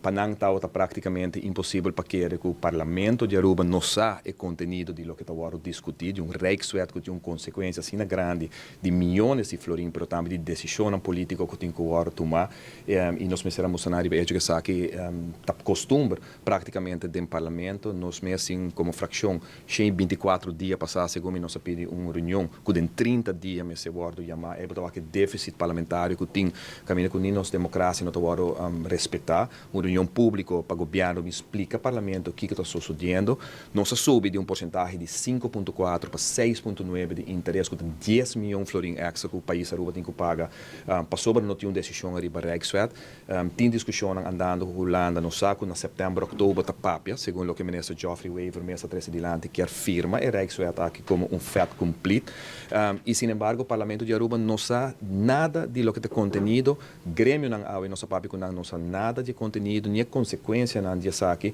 Pa nan ta practicamente imposibel pa kere cu Parlamento di Aruba no sa e contenido di loke ta wordo discuti, di un Rijkswet cu tin un consecuencia asina grandi di miyones di florin, pero tambe di decisionnan politico cu tin cu wordo tuma. Y nos mester a mustra nan riba hecho cu esaki ta costumber practicamente den Parlamento. Nos mes tin como fraccion 124 dia pasa, segun mi, nos a pidi un reunion cu den 30 dia mester wordo yama. E bo ta deficit parlamentario cu tin caminda cu ni nos democracia no ta wordo respeta. Un reunion publico pa gobierno bin splica Parlamento kico ta sucediendo. Nos a subi di un porcentahe di 5.4 pa 6.9 di interes, cu 10 miyon florin extra cu pais Aruba tin cu paga pasobra no tin un decision riba Rijkswet. Tin discusion andando cu Hulanda. Nos sa cu na september, october ta papia, segun loke minister Geoffrey Wever mes a trece dilanti, kier firma e Rijkswet aki como un fait accompli. Y sin embargo, Parlamento di Aruba no sa nada di loke ta contenido. Gremionan awe no sa papia cu nan no sa nada di contenido, ni consecuencianan di esaki.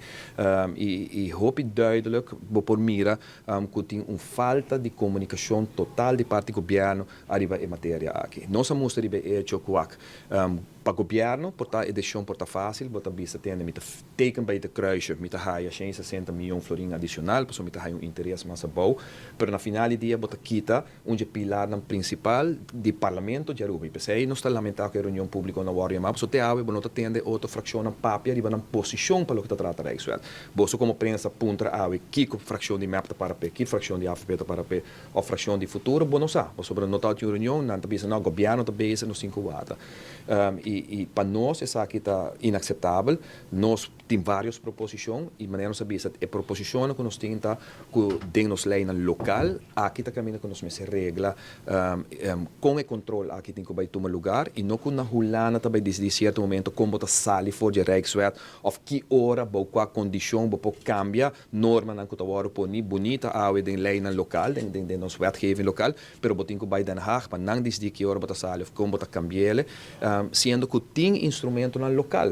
Y hopi duidelijk, bo por mira cu tin un falta di comunicacion total di parti gobierno ariba e materia aki. Nos a mustra riba hecho cu pa gobierno por ta e decision por ta facil, bo ta bisa: "Tende, mi ta teken bij de kruisje, mi ta haya 160 miyon florin adicional, paso mi ta haya un interes mas abou", pero na final di dia bo ta kita un di pilarnan principal di Parlamento di Aruba. Y p'esey nos ta lamenta cu e reunion publico no a wordo yama, so te awe bo no ta tende otro fraccion papia riba nan posicion pa loke ta trata Rijkswet. Boso como prensa puntra awe kico fraccion di MEP ta para pe, ki fraccion di AVP ta para pe, of fraccion di Futuro, bo no sa. Pasobra no ta un reunion, nan ta bisa: "No, gobierno ta bezig, nos tin cu warda." Y pa nos esaki ta inaceptabel. Nos tin varios proposicion y manera nos a bisa, e proposicion cu nos tin ta cu den nos leynan local aki ta caminda cu nos mester regla con e control aki tin cu bay tuma lugar y no cu na Hulanda tambe desde cierto momento con bo ta sali for di Rijkswet of ki ora bo cua condicion bo por cambia normanan cu ta wordo poni bunita awe den leynan local, den nos wetgeving local, pero bo tin cu bay Den Haag pa nan decidi ki ora bo ta sali of con bo ta cambi'e, siendo cu tin instrumentonan local.